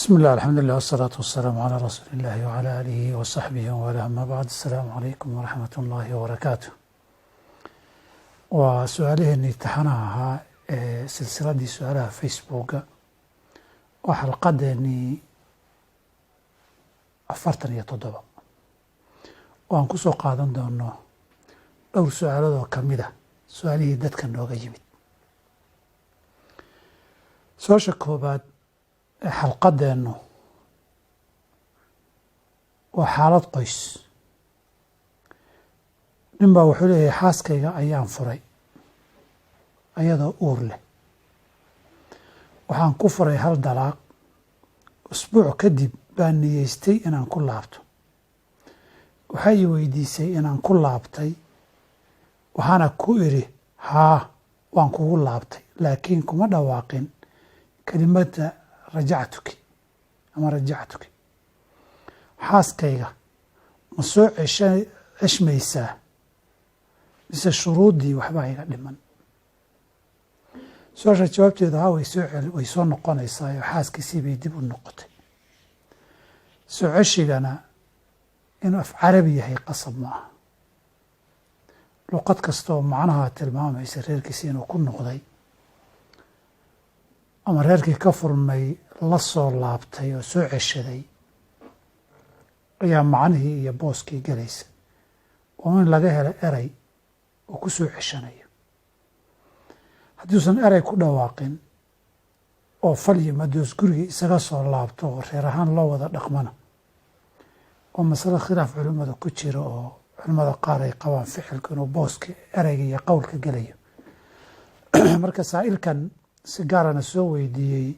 Bismi illah, alxamdulilah, wasalaatu wasalaamu calaa rasuuli illahi wacalaa aalihi wa saxbihi wawalaa, ama bacd. Asalaamu calaykum waraxmat ullaahi wabarakaatu. Waa su-aalaheenii taxanaha ahaa ee silsiladii su-aalaha Facebooka oo xalqadeenii 47, oo aan ku soo qaadan doono dhowr su-aalood oo ka mid a su-aalihii dadka nooga yimid. Su-aasha koobaad ee xalqadeennu waa xaalad qoys. Nin baa wuxuu leeyahay: xaaskayga ayaan furay ayadoo uur leh. Waxaan ku furay hal dalaaq. Usbuuc kadib baan niyeystay inaan ku laabto. Waxay i weydiisay inaan ku laabtay, waxaana ku idhi: haa, waan kugu laabtay, laakiin kuma dhawaaqin kelimadda rajactuki ama rajactuki. Xaaskayga ma soo ceshmaysaa mise shuruuddii waxbaa iga dhiman? Su-aasha jawaabteedu haa, way soo noqonaysaa oo xaaskiisii bay dib u noqotay. Soo ceshigana inuu af Carabi yahay qasab ma aha. Luqad kasta oo macnaha tilmaamaysa reerkiisi inuu ku noqday ama reerkii ka furmay la soo laabtay oo soo ceshaday ayaa macnihii iyo booskii gelaysa, oo in laga helo erey oo ku soo ceshanayo. Hadduusan erey ku dhawaaqin oo fal iyo madoos gurigii isaga soo laabto oo reer ahaan loo wada dhaqmana, oo masalo khilaaf culimmada ku jira, oo culimmada qaar ay qabaan ficilku inuu booska ereyga iyo qowlka gelayo. Marka saa'ilkan si gaarana soo weydiiyey,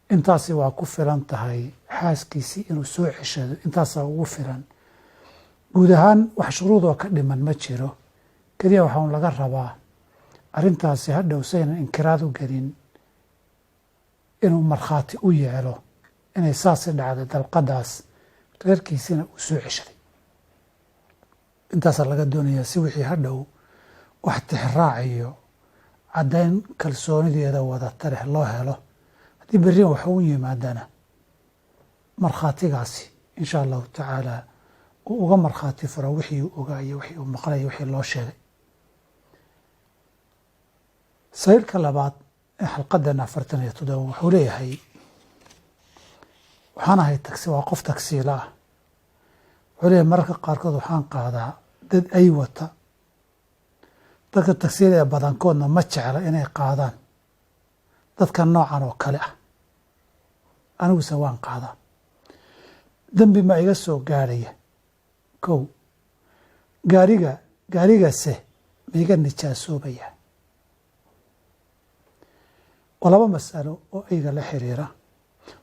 intaasi waa ku filan tahay xaaskiisii inuu soo ceshado. Intaasaa ugu filan. Guud ahaan wax shuruudoo ka dhiman ma jiro. Keliya waxaa un laga rabaa arrintaasi hadhow saynan inkiraad u gelin inuu markhaati u yeelo inay saasi dhacday, dalqadaas reerkiisina uu soo ceshaday. Intaasaa laga doonayaa si wixii hadhow wax tixraac iyo caddayn kalsoonideeda wadata leh loo helo. Haddii berrian wax u yimaadana, markhaatigaasi insha Allahu tacaala uu uga markhaati furo wixii uu ogaa iyo wixii uu maqlay, wixii loo sheegay. Saa'ilka labaad ee xalqadeena 47 wuxuu leeyahay: waxaan ahay tagsi, waa qof tagsiila ah. Wuxuu leeyahay: mararka qaarkood waxaan qaadaa dad ay wata. Dadka tagsiila ee badankoodna ma jecla inay qaadaan dadka noocan oo kale ah, aniguse waan qaadaa. Dembi ma iga soo gaadhaya? Kow, gaarigase ma iga nijaasoobaya? Waa laba mas'alo oo ayga la xiriira.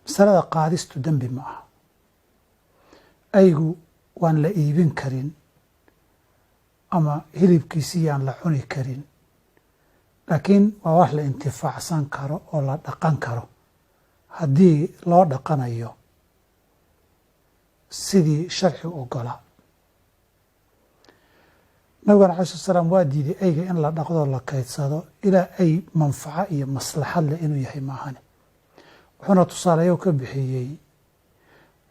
Masalada qaadistu dembi ma aha. Aygu waan la iibin karin ama hilibkiisii yaan la cuni karin, laakiin waa wax la intifaacsan karo oo la dhaqan karo haddii loo dhaqanayo sidii sharci ogolaa. Nabigana alai slat salaam waa diiday ayga in la dhaqdoo la kaydsado ilaa ay manfaco iyo maslaxad leh inuu yahay maahane. Wuxuuna tusaaleyo ka bixiyey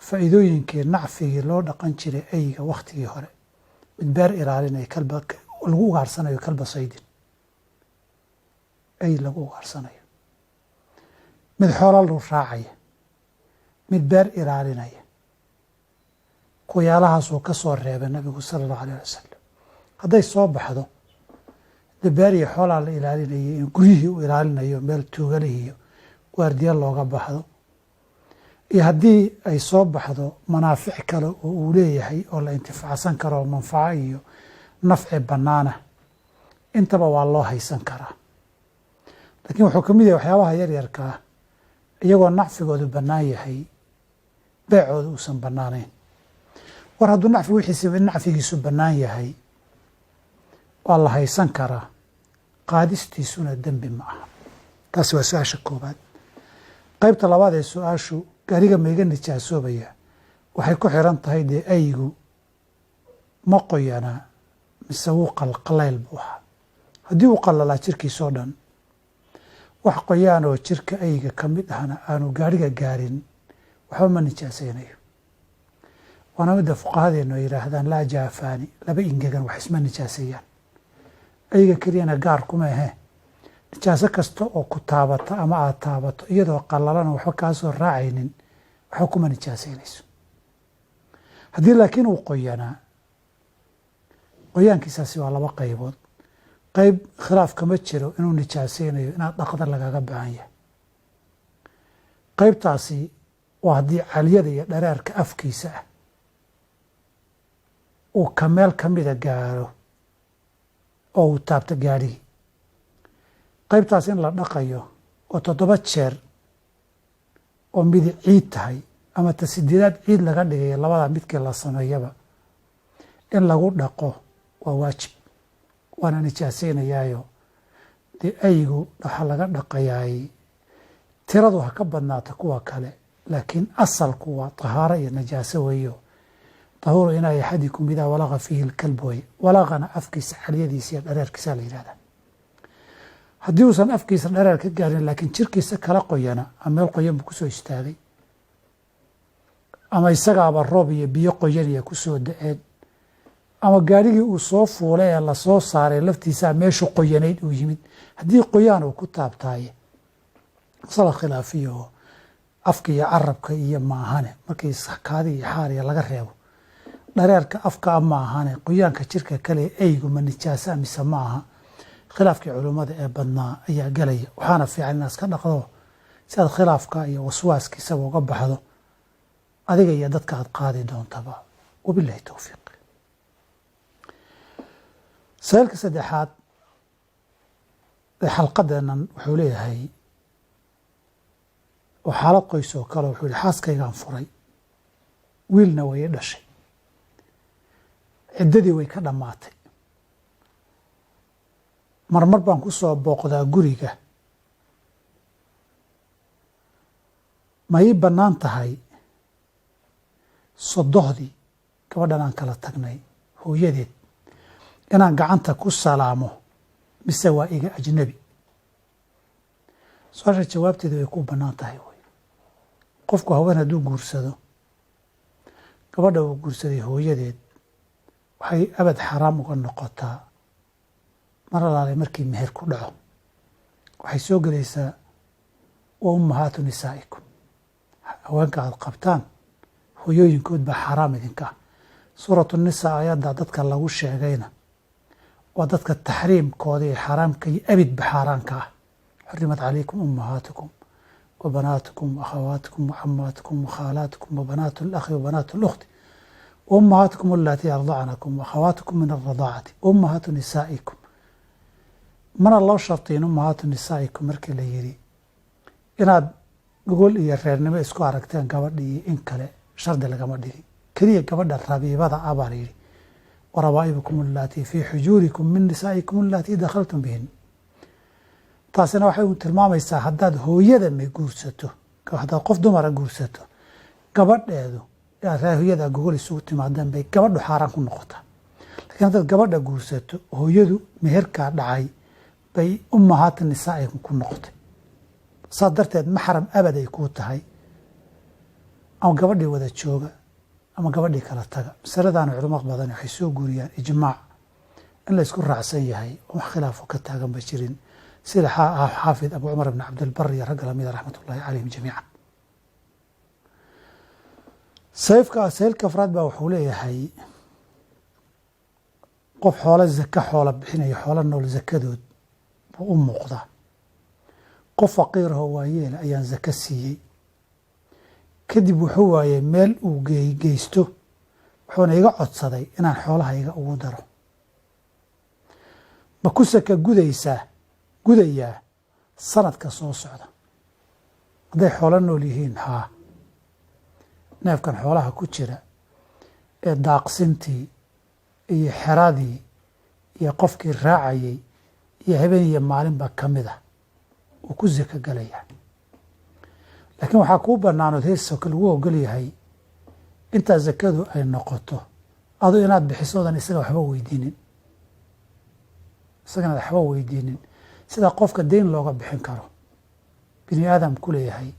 faa'iidooyinkii nacfigii loo dhaqan jiray ayga wakhtigii hore: mid beer ilaalinaya, kalba lagu ugaarsanayo, kalba saydin, ay lagu ugaarsanayo, mid xoola lu raacaya, mid beer ilaalinaya. Kuyaalahaasuu ka soo reebay Nabigu sala Allahu alayh wasalam. Hadday soo baxdo de beer iyo xoolaa la ilaalinayay, in guryihii uu ilaalinayo, meel tuugalihi iyo waardiya looga baxdo, iyo haddii ay soo baxdo manaafic kale oo uu leeyahay oo la intifaacsan karo oo manfaco iyo nafci bannaana, intaba waa loo haysan karaa. Laakiin wuxuu ka mid yahay waxyaabaha yaryarka ah, iyagoo nacfigoodu bannaan yahay, beecooda uusan bannaanayn. War hadduu nacfi wixiisi nacfigiisu bannaan yahay, waa la haysan karaa, qaadistiisuna dembi ma aha. Taasi waa su-aasha koobaad. Qaybta labaad ee su-aashu, gaariga ma iga nijaasoobaya, waxay ku xiran tahay dee aygu ma qoyanaa mise wuu qalqalayl buu ahaa. Haddii uu qalalaa jirkiisoo dhan, wax qoyaan oo jirka ayga ka mid ahna aanu gaariga gaarin, Waxba ma nijaasaynayo. Waana midda fuqahadeenu ay yidhaahdaan laa jaafaani, laba ingegan wax isma nijaaseeyaan. Ayaga keliyana gaar kuma ahee, nijaaso kasta oo ku taabata ama aad taabato iyadoo qalalana waxba kaa soo raacaynin, waxba kuma nijaasaynayso. Haddii laakiin uu qoyanaa, qoyaankiisaasi waa laba qaybood. Qayb khilaaf kama jiro inuu nijaasaynayo, inaad dhaqda lagaga baahan yahay. Qaybtaasi waa haddii caliyada iyo dhareerka afkiisa ah uu ka meel ka mida gaaro oo uu taabto gaadhigii. Qaybtaas in la dhaqayo oo 7 jeer oo midi ciid tahay ama ta 8aad ciid laga dhigayo, labadaa midkii la sameeyaba in lagu dhaqo waa waajib, waana nijaasaynayaayo. Dee aygu waxa laga dhaqayaay tiradu ha ka badnaata kuwa kale, laakiin asalku waa tahaaro iyo najaaso weeyo. Tahuuru inaa axadikum idaa walaqa fiihi lkalb weye. Walaqana afkiisa caliyadiisa iyo dhareerkiisa la yidhahdaa. Haddii uusan afkiisa dhareer ka gaarin laakiin jirkiisa kala qoyana, ama meel qoyan buu kusoo istaagay, ama isagaaba roob iyo biyo qoyaniya kusoo da-een, ama gaarigii uu soo fuulay ee lasoo saaray laftiisaa meeshu qoyanayd uu yimid, haddii qoyaan uu ku taabtaaye, masala khilaafiya oo afka iyo carabka iyo maahane, markii kaadi iyo xaariya laga reebo dhareerka afka maahane, qoyaanka jirka kale eygu ma nijaasa mise ma aha, khilaafkii culummada ee badnaa ayaa gelaya. Waxaana fiican inaad iska dhaqdo si aad khilaafka iyo waswaaskiisaba uga baxdo, adiga iyo dadka aad qaadi doontaba. Wabillahi towfiiq. Saa'ilka saddexaad ee xalqadeennan wuxuu leeyahay oo xaalad qoys oo kale, wuxuu yihi xaaskaygaan furay, wiilna way i dhashay, ciddadii way ka dhammaatay, marmar baan ku soo booqdaa guriga, ma ii bannaan tahay sodohdii gabadhan aan kala tagnay hooyadeed inaan gacanta ku salaamo mise waa iga ajnabi? Su-aasha jawaabteeda way ku bannaan tahay wey. Qofku haween hadduu guursado, gabadha uu guursaday hooyadeed waxay abad xaraam uga noqotaa mar alaale markii meher ku dhaco. Waxay soo gelaysaa wa ummahaatu nisaa'ikum, haweenka aad qabtaan hooyooyinkood baa xaraam idinka ah. Suuratu nisaa ayadda dadka lagu sheegayna waa dadka taxriimkooda iyo xaaraamka iyo abidba xaaraanka ah. Xurimat calaykum ummahaatukum wa banaatukum wa akhawaatukum wa camaatukum wa khaalaatukum wa banaatu alakhi wa banaatu alukhti wa ummahaatukum allaatii ardacnakum wa akhawaatukum min alradaacati wa ummahaatu nisaa'ikum. Mana loo shartiin ummahaatu nisaa'ikum markii la yidhi inaad gogol iyo reernimo isku aragteen gabadha iyo in kale shardi lagama dhigin. Keliya gabadha rabiibada ah baa la yidhi, warabaa'ibukum allaatii fii xujuurikum min nisaa'ikum allaatii dakhaltum bihin. Taasina waxay u tilmaamaysaa haddaad hooyada ma guursato, haddaad qof dumara guursato, gabadheedu hooyada gogol isugu timaadeen bay gabadhu xaaraan ku noqotaa. Lakiin haddaad gabadha guursato, hooyadu meherkaa dhacay bay ummahaata nisaa'ikum ku noqotay. Saas darteed maxram abad ay kuu tahay, ama gabadhii wada jooga ama gabadhii kala taga. Masaladaana culamo badan waxay soo guuriyaan ijmaac in la isku raacsan yahay oo wax khilaafo ka taagan ba jirin, sida xaafid Abu Cumar ibn Cabdilbar iyo ragga lamida raxmatullahi calayhim jamiican. Sayfka saylka afraad baa wuxuu leeyahay qof xoolo zaka xoola bixinaya, xoolo nool zakadood buu u muuqdaa. Qof faqiirahoo waayeela ayaan zaka siiyey, kadib wuxuu waayey meel uu geysto, wuxuuna iga codsaday inaan xoolahayga ugu daro. Ma ku saka gudaysaa gudayaa sanadka soo socda? Hadday xoolo nool yihiin, haa, neefkan xoolaha ku jira ee daaqsintii iyo xeradii iyo qofkii raacayey iyo habeen iyo maalinba ka mid ah uu ku sako galayaa. Laakiin waxaa kuu bannaanood heesaka lagu ogol yahay intaa sakadu ay noqoto adu inaad bixiso oodan isaga waxba weydiinin, isagana waxba weydiinin, sida qofka deyn looga bixin karo bini aadam ku leeyahay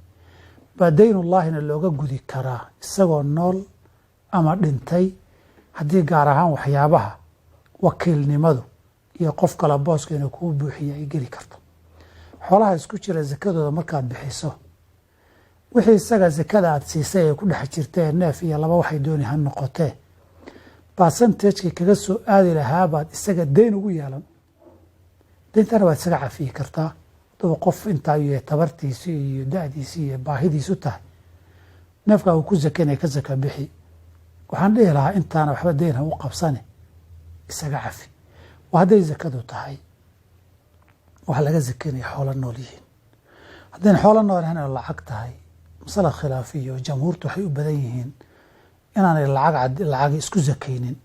Baa daynullaahina looga gudi karaa isagoo nool ama dhintay, haddii gaar ahaan waxyaabaha wakiilnimadu iyo qof kale booska inuu kuu buuxiyo ay geli karto. Xoolaha isku jira sakadooda markaad bixiso, wixii isaga sakada aad siisay ee ku dhex jirtee neef iyo laba waxay dooni ha noqotee, percentage-kii kaga soo aadi lahaabaad isaga dayn ugu yeelan. Dayntana waad isaga cafiyi kartaa haddaba qof intaa iyo tabartiisi iyo da'diisi iyo baahidiisu tahay neefkaa uu ku sakanaya ka saka bixi. Waxaan dhihi lahaa intaana waxba dayn ha u qabsane, isaga cafi. Waa hadday sakadu tahay waxa laga sakanaya xoolo nool yihiin. Haddayna xoolo nool ahayn oo lacag tahay, masala khilaafiya oo jamhuurtu waxay u badan yihiin inaanay lacag isku sakaynin,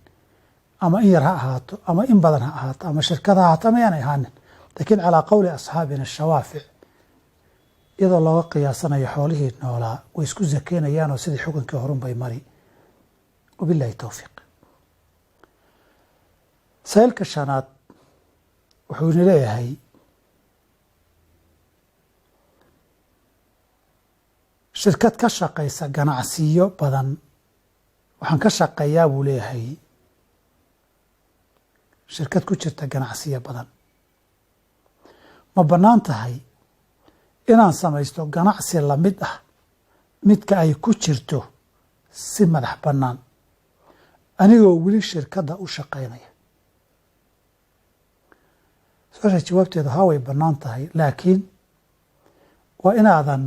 ama in yar ha ahaato ama in badan ha ahaato ama shirkad ha ahaato ama yaanay ahaanin. Laakiin calaa qowli asxaabina shawaafic, iyadoo looga qiyaasanayo xoolihii noolaa, way isku sakeynayaan oo sidii xukunkii horun bay mari. Wabillahi towfiiq. Saa'ilka shanaad wuxuuna leeyahay, shirkad ka shaqaysa ganacsiyo badan waxaan ka shaqeeyaa, buu leeyahay, shirkad ku jirta ganacsiyo badan, ma bannaan tahay inaan samaysto ganacsi lamid ah midka ay ku jirto si madax bannaan anigoo weli shirkadda u shaqaynaya? Su-aasha jawaabteedu haa, way bannaan tahay, laakiin waa inaadan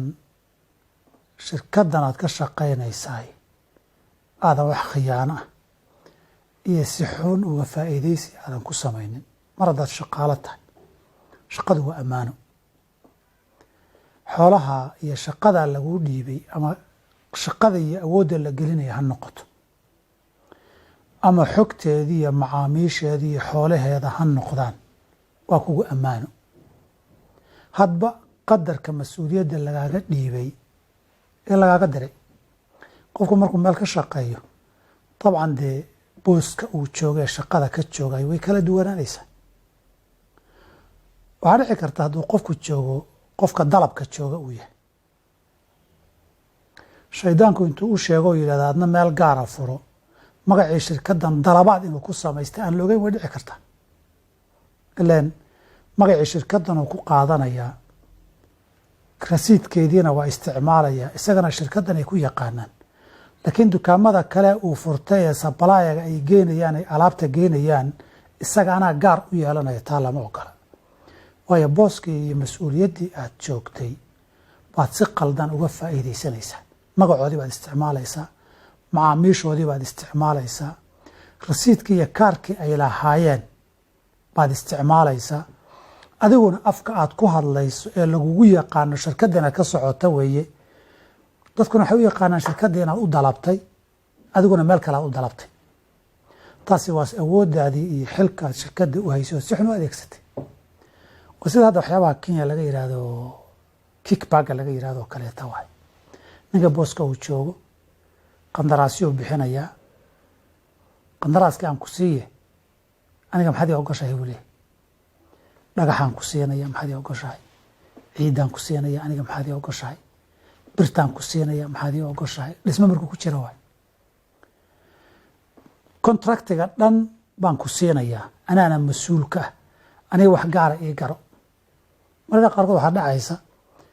shirkaddan aad ka shaqaynaysaay aadan wax khiyaano ah iyo si xun uga faa'iidaysi aadan ku samaynin. Mar haddaad shaqaalo tahay, shaqadu waa ammaano. Xoolaha iyo shaqada laguu dhiibay ama shaqada iyo awoodda la gelinaya ha noqoto, ama xogteedii iyo macaamiisheedii iyo xoolaheeda ha noqdaan, waa kugu ammaano. Hadba qadarka mas-uuliyadda lagaaga dhiibay ee lagaaga diray. Qofku markuu meel ka shaqeeyo, dabcan dee booska uu jooga ee shaqada ka joogay way kala duwanaanaysaa. Waxaa dhici karta hadduu qofku joogo, qofka dalabka jooga uu yahay, shaydaanku intuu u sheego oo yidhahda adna meel gaara furo, magacii shirkaddan dalabaad inuu ku samaystay aan loogeyn, way dhici kartaa. Ileen magacii shirkaddan uu ku qaadanayaa, rasiidkeediina waa isticmaalayaa, isagana shirkaddan ay ku yaqaanaan. Laakiin dukaamada kale uu furtay ee supplier-ga ay geynayaan, ay alaabta geynayaan, isaga anaa gaar u yeelanaya, taa lama ogola. Waayo booskii iyo mas-uuliyaddii aad joogtay baad si qaldan uga faa'iidaysanaysaa. Magacoodii baad isticmaalaysaa, macaamiishoodii baad isticmaalaysaa, rasiidkii iyo kaarkii ay lahaayeen baad isticmaalaysaa. Adiguna afka aad ku hadlayso ee lagugu yaqaano shirkaddan aad ka socota weeye. Dadkuna waxay u yaqaanaan shirkaddii inaad u dalabtay, adiguna meel kale aad u dalabtay. Taasi waa awooddaadii iyo xilkaad shirkadda u haysay oo si xun u adeegsatay. Waa sida hadda waxyaabaha Kenya laga yidhaahdo kickback-ga laga yidhahdo oo kaleeta waay. Ninka booska uu joogo qandaraasyuu bixinayaa. Qandaraaskii aan ku siiye, aniga maxaad ii ogoshahay, buu leeyahy. Dhagaxaan ku siinaya, maxaad ii ogoshahay? Ciiddaan ku siinaya, aniga maxaad ii ogoshahay? Birtaan ku siinaya, maxaad ii ogoshahay? Dhismo markuu ku jira waay. Contract-iga dhan baan ku siinayaa, anaana mas-uulka ah, aniga wax gaara ii garo. Mararka qaarkood waxaa dhacaysa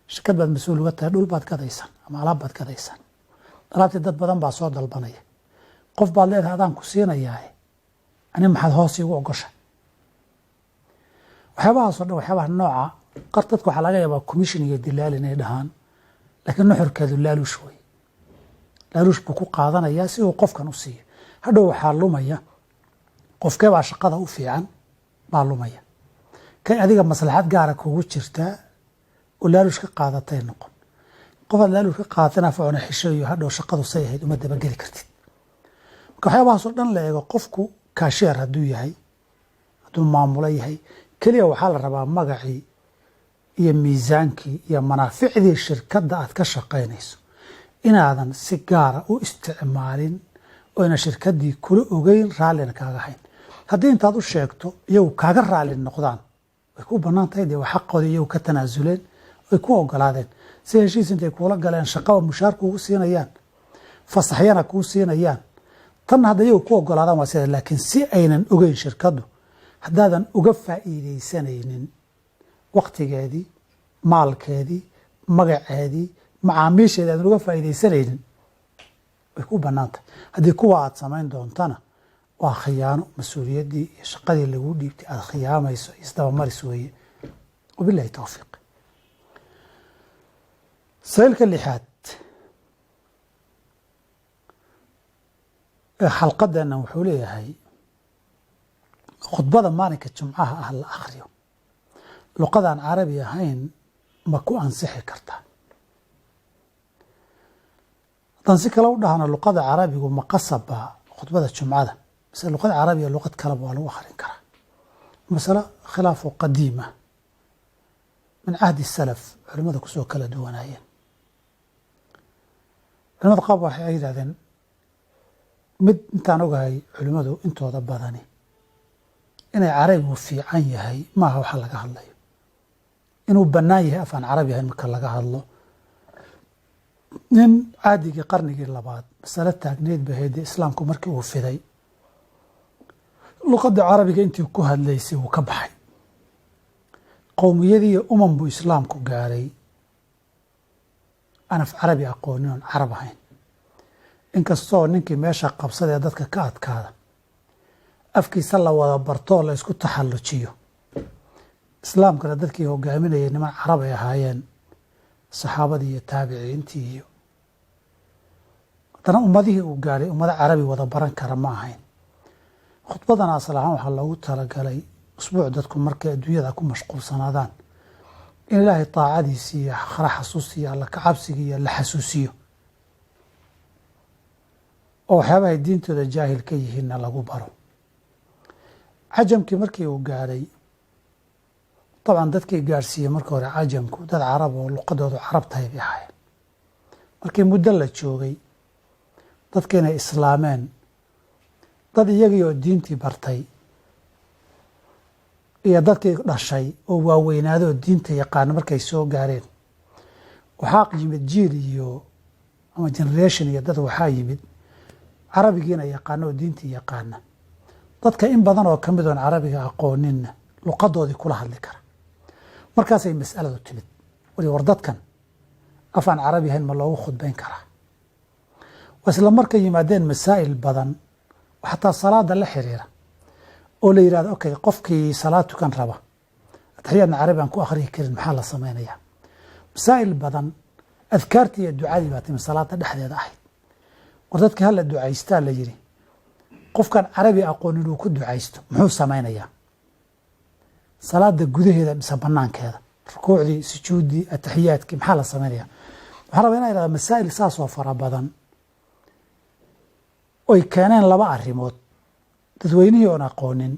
shirkad baad mas-uul uga tahay, dhul baad gadaysaan ama alaab baad gadaysaan. Alaabtii dad badan baa soo dalbanaya. Qof baad leedahay, adaan ku siinayaa, aniga maxaad hoos iigu ogoshay? Waxyaabahaasoo dhan, waxyaabaha nooca qar, dadka waxaa laga yaabaa commission iyo dilaal inay dhahaan, laakiin nuxurkeedu laaluush wey. Laaluush buu ku qaadanayaa si uu qofkan u siiyo. Hadhow waxaa lumaya qofkee baa shaqada u fiican baa lumaya. Kay adiga maslaxad gaara kugu jirtaa oo laaluush ka qaadatay noqon. Qofaad laaluush ka qaadatayna facuna xisho iyo hadhow shaqadu say ahayd uma dabageli kartid. Marka waxyaabahaasoo dhan la eego, qofku cashier hadduu yahay, hadduu maamulo yahay, keliya waxaa la rabaa magacii iyo miisaankii iyo manaaficdii shirkadda aad ka shaqaynayso inaadan si gaara u isticmaalin, oyna shirkaddii kula ogeyn, raallina kaaga hayn. Haddii intaad u sheegto iyagu kaaga raalli noqdaan, way ku bannaan tahay. Dee waa xaqooda iyagu ka tanaasuleen. Ay ku ogolaadeen si heshiis intay kuula galeen, shaqaba mushaar kuugu siinayaan, fasaxyana kuu siinayaan. Tan hadda iyagu ku ogolaadaan waa sida, laakiin si aynan ogeyn shirkaddu haddaadan uga faa'iidaysanaynin waktigeedii, maalkeedii, magaceedii, macaamiisheedii aadan uga faa'iidaysanaynin, way ku bannaan tahay. Haddii kuwa aad samayn doontana, waa khiyaano, mas-uuliyaddii iyo shaqadii laguu dhiibtay aada khiyaamayso, isdabamaris weeye. Wabillahi towfiiq. Saylka lixaad ee xalqadeenna wuxuu leeyahay: khudbada maalinka jumcaha ah la akhriyo luqadaan carabi ahayn ma ku ansixi kartaa? Haddaan si kale u dhahno, luqada carabigu ma qasabba khudbada jumcada, mise luqada carabiga luqad kaleba waa lagu akhrin karaa? Masalo khilaafu qadiima min cahdi salaf, culimada kusoo kala duwanaayeen. Culimada qaab waxay yidhahdeen, mid intaan ogahay culimmadu intooda badani inay carabigu fiican yahay maaha. Waxa laga hadlayo inuu bannaan yahay af aan carabi ahayn marka laga hadlo. Nin caadigii qarnigii labaad masalo taagneyd ba haydee. Islaamku markii uu fiday, luqadda carabiga intii ku hadlaysay wuu ka baxay. Qowmiyadiiyo umam buu islaamku gaaray aan af carabi aqoonin, oon carab ahayn. Inkastoo ninkii meesha qabsada ee dadka ka adkaada afkiisa la wada bartoo la isku taxallujiyo, islaamkana dadkii hogaaminayay niman carab ay ahaayeen, saxaabadii iyo taabiciintii iyo haddana ummadihii uu gaadhay ummado carabi wada baran kara ma ahayn. Khudbadan asal ahaan waxaa loogu talagalay usbuuc dadku markay adduunyada ku mashquulsanaadaan in Ilaahay taacadiisi iyo akhra xasuusiyo, alla kacabsiga iyo la xasuusiyo, oo waxyaabahay diintooda jaahil ka yihiinna lagu baro. Cajamkii markii uu gaadhay, dabcan dadkii gaadhsiiyey marka hore cajamku dad carab oo luqadoodu carab tahay bay ahaayeen. Markii muddo la joogay, dadka inay islaameen, dad iyagii oo diintii bartay iyo dadkii dhashay oo waaweynaadoo diinta yaqaana markay soo gaareen, waxaa yimid jiil iyo ama generation iyo dad waxaa yimid carabigiina yaqaana oo diintii yaqaana, dadka in badan oo ka mid oon carabiga aqooninna luqadoodii kula hadli kara. Markaasay mas'aladu timid wali: war dadkan af aan carabi ahayn ma loogu khudbayn karaa? Waa isla markay yimaadeen masaa'il badan oo xataa salaada la xiriira, oo la yidhahdo, okay, qofkii salaad tukan raba, ataxiyaadna carabi aan ku akhriyi karin, maxaa la samaynayaa? Masaa'il badan, adkaartii iyo ducadii baa timi salaada dhexdeeda ahayd. War dadka hala ducaystaa la yidhi, qofkaan carabi aqoonin uu ku ducaysto muxuu samaynayaa? Salaada gudaheeda mise banaankeeda, rukuucdii, sujuuddii, ataxiyaadkii, maxaa la samaynaya? Waxaan rabaa inaa yidhahda masaa'il saasoo fara badan oy keeneen laba arrimood: dadweynihii oon aqoonin,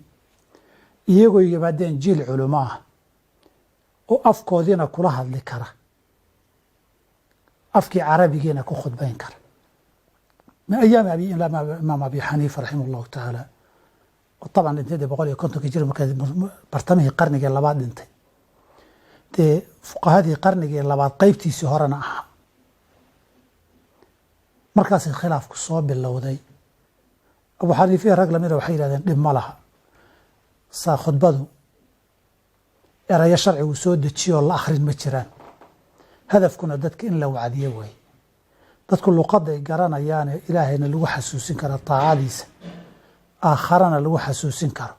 iyagoo yimaadeen jiil culimo ah oo afkoodiina kula hadli kara, afkii carabigiina ku khudbayn kara. Min ayaami imaam Abi Xaniifa raximah allahu tacaala, oo taban dhintay dee 150-kii jir, marka bartamihii qarnigii labaad dhintay, dee fuqahadii qarnigii labaad qeybtiisii horena ahaa. Markaasay khilaafku soo bilowday. Abu Xaniifiya rag lamida waxay yidhahdeen, dhib ma laha, saa khudbadu erayo sharcigu soo dejiyoo la akhrin ma jiraan, hadafkuna dadka in la wacdiyo waaye, dadku luqadday garanayaane Ilaahayna lagu xasuusin karo, taacadiisa aakharana lagu xasuusin karo,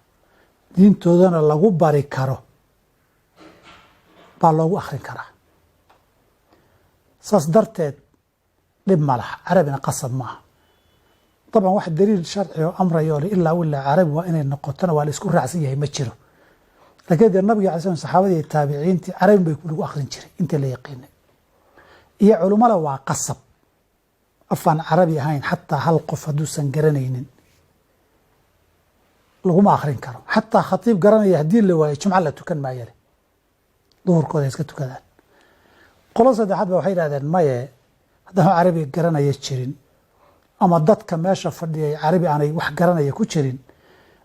diintoodana lagu bari karo baa loogu akhrin karaa. Saas darteed dhib ma laha, carabina qasab maaha. Dabcan wax daliil sharci oo amrayo le ilaa ilaa carabi waa inay noqotona waa la isku raacsan yahay ma jiro. Laakiin dee nabiga alay slam, saxaabadii iyo taabiciintii carabin bay lagu akhrin jiray inta la yaqiinay, iyo culummada waa qasab afaan carabi ahayn xataa hal qof hadduusan garanaynin laguma akhrin karo. Xataa khatiib garanaya haddii la waayo, jumco la tukan maayale, duhurkooda iska tukadaan. Qolo saddexaad ba waxay yidhahdeen, maye, haddaan carabi garanaya jirin ama dadka meesha fadhiyay carabi aanay wax garanaya ku jirin,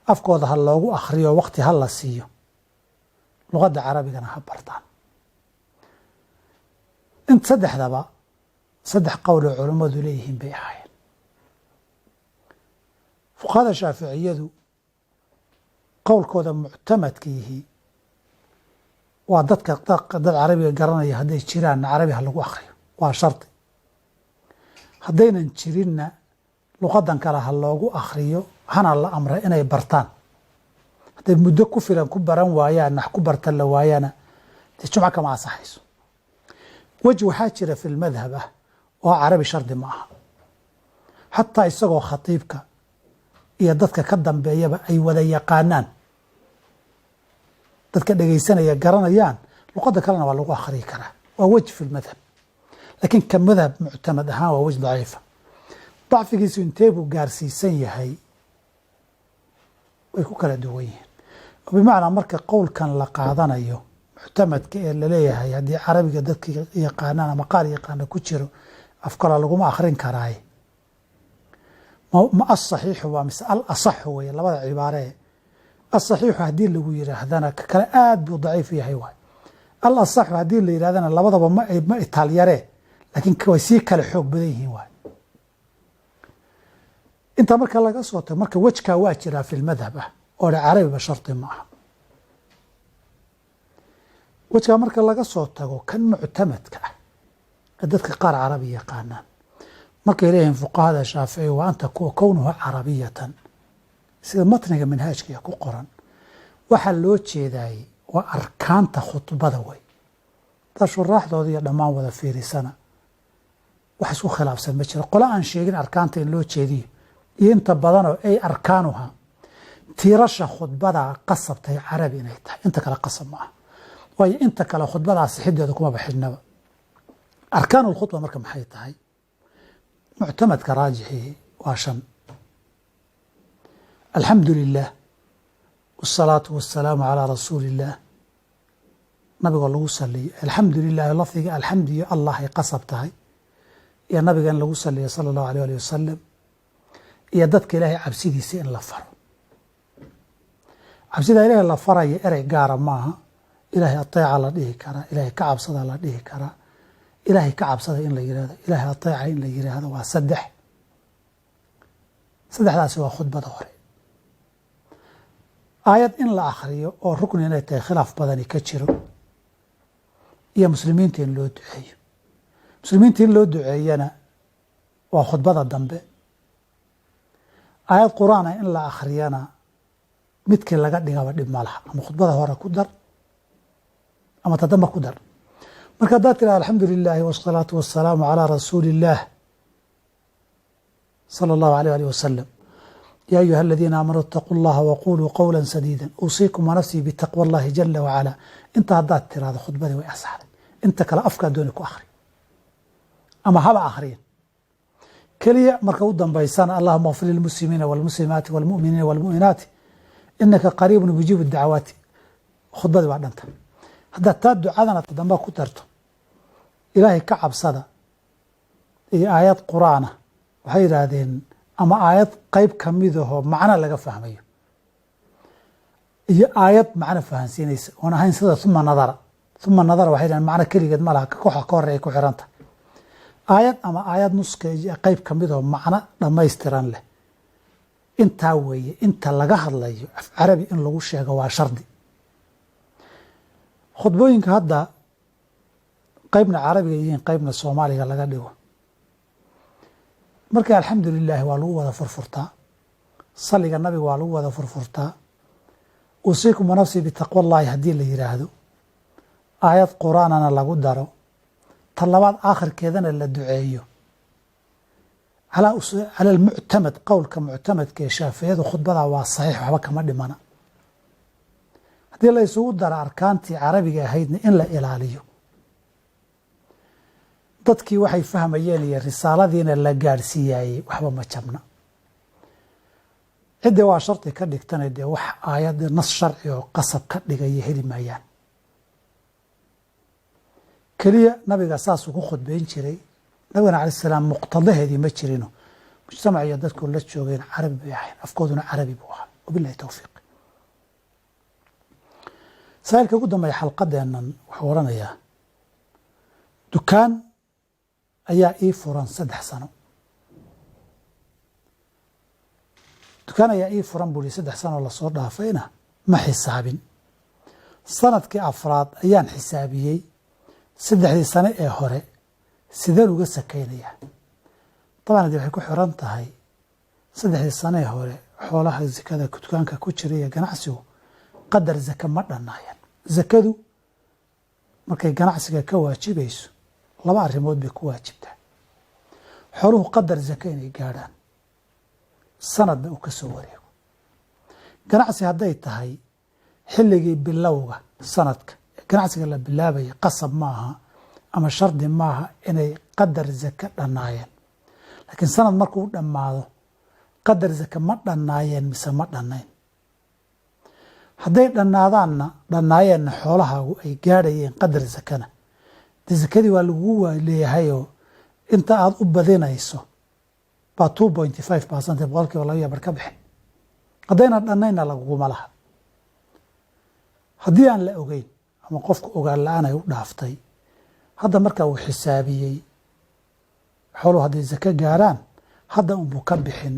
afkooda ha loogu akhriyo, waqti ha la siiyo, luqadda carabigana ha bartaan. Int saddexdaba saddex qowloo culummadu leeyihiin bay ahaayeen. Fuqahada Shaaficiyadu qowlkooda muctamadka yihi waa dadka dad carabiga garanaya hadday jiraanna carabi ha lagu akriyo, waa shardi. Haddaynan jirinna luqadan kale ha loogu akriyo, hana la amray inay bartaan. Hadday muddo ku filan ku baran waayaan, wax ku bartan la waayana, dee jumco kama asaxayso. Wej waxaa jira fi lmadhab ah oo carabi shardi ma aha, xataa isagoo khatiibka iyo dadka ka dambeeyaba ay wada yaqaanaan, dadka dhegaysanaya garanayaan, luqadda kalena waa lagu akhriyi karaa. Waa wej fi lmadhab, laakiin ka madhab muctamad ahaan waa wej daciifa. Dacfigiisu intee buu gaarsiisan yahay way ku kala duwan yihiin. Bimacnaa, marka qowlkan la qaadanayo muctamadka ee laleeyahay haddii carabiga dadka yaqaanaan ama qaar yaqaana ku jiro af kale laguma akhrin karaaye, ma asaxiixu waa mise al asaxu weye? Labada cibaaree asaxiixu haddii lagu yidhaahdana ka kale aad buu daciif yahay waay. Al asaxu haddii la yidhahdana labadaba ma itaalyaree, laakiin way sii kale xoog badan yihiin waay. Intaa marka laga soo tago, marka wejkaa waa jiraa fi lmadhab ah oo le carabiba shardi ma aha. Wejkaa marka laga soo tago, kan muctamadka ah ee dadka qaar carabi yaqaanaan markay leeyihiin fuqahada Shaafici wa anta kownuhu carabiyatan, sida matniga minhaajkiga ku qoran, waxaa loo jeedaayey waa arkaanta khudbada way. Daa shuraaxdooda iyo dhammaan wada fiirisana, wax isku khilaafsan ma jiro. Qole aan sheegin arkaanta in loo jeediyo iyo inta badanoo ay arkaanuha tiirasha khudbadaa qasabtay carabi inay tahay, inta kale qasab ma aha. Waayo, inta kale khudbadaa sixideeda kumaba xidhnaba. Arkaan lkhudba marka maxay tahay? Muctamadka raajixii waa shan: alxamdu lilah, wsalaatu wasalaamu calaa rasuuli illaah, nabigoo lagu saliyo. Alxamdu lilahi, lafdiga alxamdu iyo allah ay qasab tahay, iyo nabiga in lagu saliyo sala allahu alيh alih wasalam, iyo dadka ilaahay cabsidiisa in la faro. Cabsida ilaahay la faraya erey gaara maaha. Ilaahay ateeca la dhihi karaa, ilaahay ka cabsada la dhihi karaa. Ilaahay ka cabsada in la yihahdo, ilaahay ateeca in la yidhaahdo, waa saddex. Saddexdaasi waa khudbada hore. Aayad in la akhriyo oo rukni inay tahay khilaaf badani ka jiro, iyo muslimiinta in loo duceeyo. Muslimiinta in loo duceeyana waa khudbada dambe. Aayad qur-aana in la akhriyana midkii laga dhigaba dhib ma laha, ama khudbada hore ku dar ama tadamba ku dar. Marka haddaad tirahda alxamdu lilaahi wasalaatu wasalaamu calaa rasuuli illaah sala allahu aleyh alih wasalam, ya ayuha aladiina aamanuu itaquu llaha waquluu qowla sadiida, uusiikum wanafsii bitaqwa allahi jala wacala, inta haddaad tirahdo khudbadii way asaxday. Inta kale afkaa dooni ku akhri ama haba akhriyin. Keliya marka u dambaysana allahuma kfir lilmuslimiina walmuslimaati walmuminiina walmuminaati inaka qariibun mujiibu dacwaati, khudbadii waa dhanta. Haddaad taa ducadana damba ku darto, ilaahay ka cabsada iyo aayad qur-aana, waxay yidhaahdeen, ama aayad qeyb kamidahoo macno laga fahmayo iyo aayad macno fahansiinaysa oon ahayn, sida uma nadara. Uma nadara waxay yidhahdeen macno keligeed ma laha, kooxa ka horey ay ku xiranta. Aayad ama aayad nuska qeyb kamidahoo macno dhammaystiran leh, intaa weeye. Inta laga hadlayo af carabi in lagu sheego waa shardi. Khudbooyinka hadda qeybna carabiga yihiin, qeybna soomaaliga laga dhigo, marka alxamdu lilaahi waa lagu wada furfurtaa, saliga nabiga waa lagu wada furfurtaa, uusiikum wanafsii bitaqwa allahi haddii la yidhaahdo, aayad qur-aanana lagu daro, ta labaad aakhirkeedana la duceeyo, cala almuctamad, qowlka muctamadka ee shaaficiyadu, khudbadaa waa saxiix, waxba kama dhimana. Haddii la isugu daro arkaantii carabiga ahaydna in la ilaaliyo, dadkii waxay fahmayeen iyo risaaladiina la gaadhsiiyaayey, waxba ma jabna. Ciddii waa shardi ka dhigtana, dee wax aayad nas sharci oo qasab ka dhigaya heli maayaan. Keliya nabiga saasuu ku khudbayn jiray. Nabigana alay salaam muqtadaheedii ma jirino, mujtamac iyo dadku la joogeen carabi bay ahayn, afkooduna carabi buu ahaa. Wabilahi towfiiq. Saailka ugu dambeeya xalqadeennan wuxuu odhanayaa: Dukaan ayaa ii furan 3 sano. Dukaan ayaa ii furan buu 3 sanoo lasoo dhaafayna ma xisaabin. Sanadkii afraad ayaan xisaabiyey. Saddexdii sane ee hore sideen uga sakaynayaa? Dabcan haddii waxay ku xiran tahay saddexdii sane ee hore xoolaha zakada dukaanka ku jira iyo ganacsigu qadar zaka ma dhannaayeen. Zakadu markay ganacsiga ka waajibayso laba arrimood bay ku waajibtaa: xooluhu qadar zaka inay gaadhaan, sanadna uu ka soo wareego. Ganacsi hadday tahay, xilligii bilowga sanadka ganacsiga la bilaabaya qasab maaha ama shardi maaha inay qadar zaka dhannaayeen, laakiin sanad markuu dhammaado qadar zaka ma dhannaayeen mise ma dhannayn? Hadday dhannaadaanna, dhannaayeenna, xoolahaagu ay gaadhayeen qadar zakana, dee zakadii waa lagugu leeyahayoo inta aada u badinayso baa 2.5%, 2.5% ka bixin. Haddayna dhannaynna laguguma laha. Haddii aan la ogeyn ama qofku ogaan la-aan ay u dhaaftay, hadda marka uu xisaabiyey xooluhu hadday zako gaarhaan, hadda unbuu ka bixin.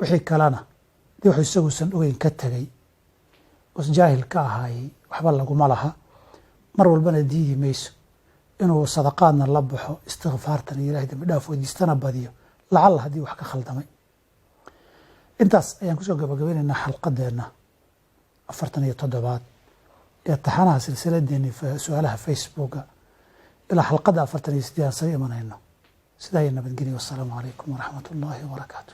Wixii kalena dee wuxuu isaguusan ogeyn ka tegey os jaahil ka ahaayey, waxba laguma laha. Mar walbana diidi mayso inuu sadaqaadna la baxo, istikfaartana iyo ilahay dambi dhaaf weydiistana badiyo, lacalla haddii wax ka khaldamay. Intaas ayaan kusoo gabagabeynaynaa xalqadeenna 47aad ee taxanaha silsiladeeni su-aalaha Facebooka. Ilaa xalqadda 48 aan saga imanayno, sidaa iyo nabadgelyo. Wassalaamu calaykum waraxmat ullaahi wabarakaatu.